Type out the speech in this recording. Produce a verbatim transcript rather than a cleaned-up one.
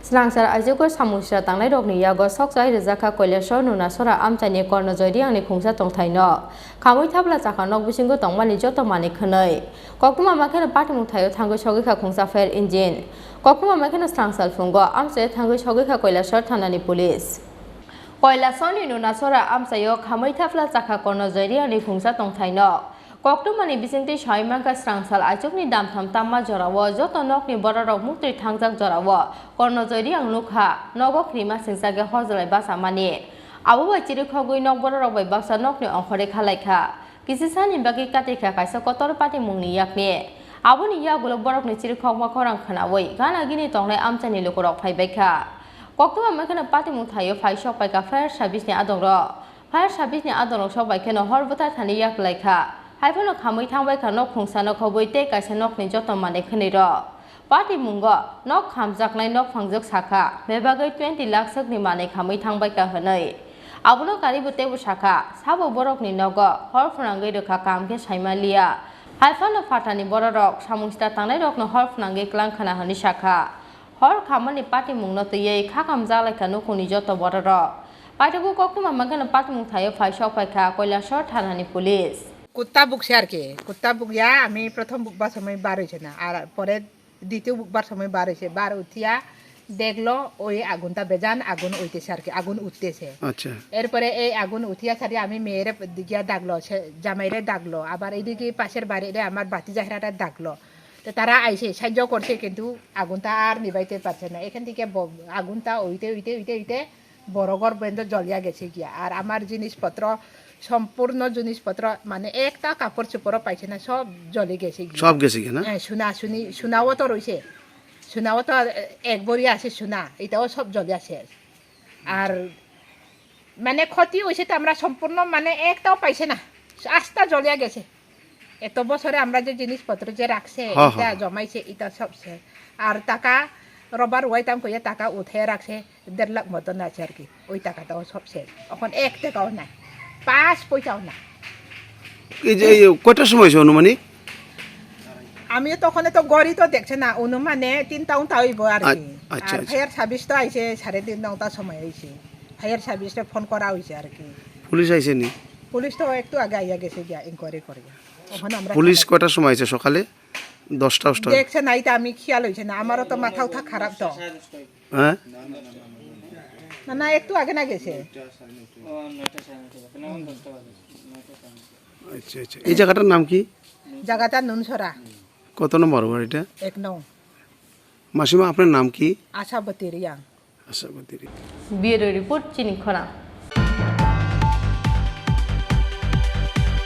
Srangsal aichugo samung sra tangnairokni yago sokchai rijak kha Koilashahar Nunasora amchaini Kornojoy Reangni khungsa tongthaino. Khamwi thapla chakha nok bisingo tongmani joto manwi khwnwi. Koktwma mankheno patimung thaio thangwi sogwi kha khungsa fire engine. Koktwma mankheno srangsal phungo amchaio thangwi sogwi kha Koilashahar thanani police. Koilashaharni Nunasora amchaio khamwi thapla chakha Kornojoy Reangni khungsa tongthaino. Koktwmani bisingtwi sawi mankha, srangsal aichukni damtham tamma jorao joto nokni bororok muktwi thangjak jorao Kornojoy Reang nukha, nogo krima singchakhe hojlai bachamani. Abo bai chirikhogwi nok bororok bai baksa nokni ongkhorwi khalaikha. Kisisani bagwi katikha kaisa kotor patimungni yakni. Aboni yagulo borokni chirikhokma khorang khwnawi gana gini tongnai amchaini lukurok phaibaikha. Koktwma mankheno patimung thaio phai sokpaikha fire service ni adongrok. Fire service ni adongrok sok bai kheno hor bwthar thani yaklaikha. Haiphano khamwi thangbaikha nok khungsano khobwi tei kaisa nokni joto manwi khwnwirok. Patimungo nok khamjaknai nok phangjak sakha, bebagwi twenty lakh swkni manwi khamwi thangbaikha hwnwi. Abono karibo teibo sakha, sabo borokni nogo hor phwnangwi rwkha, kam khe saima liya. Haiphano phatani bororok samung sita tangnairokno hor phwnangwi klang khna hwnwi sakha. Hor khamani patimungno twiwi khakam jalaikha nukhungni joto bororok. Paithago koktwma mankheno patimung thaio phai sok phaikha Koilashahar thanani police. কুত্তা ভুকছে আর কি, কুত্তা ভুকিয়া আমি প্রথম ভুকবার সময় বার হয়েছে না, আর পরে দ্বিতীয় ভুকবার সময় বার হয়েছে। বার উঠিয়া দেখলো ওই আগুনটা বেজান আগুন হইতেছে আর কি, আগুন উঠতেছে। আচ্ছা। এরপরে এই আগুন উঠিয়া সারি আমি মেয়েরে গিয়া ডাকলো, সে জামাইরে ডাকলো, আবার এদিকে পাশের বাড়িরে আমার ভাতিজাহেরাটা ডাকলো। তো তারা আইসে সাহায্য করছে, কিন্তু আগুনটা আর নিভাইতে পারছে না। এখান থেকে ব-, আগুনটা হইতে হইতে হইতে হইতে বড় ঘর পর্যন্ত জ্বলিয়া গেছে গিয়া। আর আমার জিনিসপত্র, সম্পূর্ণ জিনিসপত্র, মানে একটা কাপড় চোপড়ও পাইছে না, সব জ্বলি গেছে গিয়া। সব গেছে গিয়া না? হ্যাঁ, সোনা, সোনাও তো রয়েছে, সোনাও তো এক ভরি আছে সোনা, এটাও সব জ্বলিয়া শেষ। আর মানে ক্ষতি হয়েছে তো আমরা সম্পূর্ণ মানে একটাও পাইছে না, আস্তা জ্বলিয়া গেছে। এত বছরে আমরা যে জিনিসপত্র যে রাখছে, হ্যাঁ, এটা হ্যাঁ। জমাইছে, এটা সব শেষ। আর টাকা রবার ওয়াইতাম কইয়া টাকা উঠে রাখছে, দেড় লাখ মতন আছে আর কি, ওই টাকাটাও সব শেষ। এখন এক টাকাও নাই, পাঁচ পয়সাও না। এই যে এই কয়টার সময় হয়েছে আনুমানিক? আমি তখন তো ঘড়ি তো দেখছে না, অনুমানে তিনটা উনটা হইব আর কি। আ-, আচ্ছা, আর আচ্ছা। ফায়ার সার্ভিস তো আইছে সাড়ে তিন নটার সময় হয়েছে, ফায়ার সার্ভিসে ফোন করা হয়েছে আর কি। পুলিশ আইছে নি? পুলিশ তো একটু আগে আইয়া গেছে গিয়া ইনকোয়ারি করে। তখন আমরা পুলিশ থানায় কয়টার সময় আইছে সকালে? দশটা, দশটা? দেখছে না, এটা আমি খেয়াল হয়েছে না, আমারও তো মাথা উঠা খারাপ তো। হ্যাঁ? না, না, একটু আগে না গেছে। আচ্ছা, আচ্ছা। এই জায়গাটার নাম কি? জায়গাটা নুনছড়া। কত নম্বর ওয়ার্ড এটা? এক নং। মাসিমা, আপনার নাম কি? আশাবতী রিয়াং। আশাবতী Reang. Bureau report, Chini Khorang.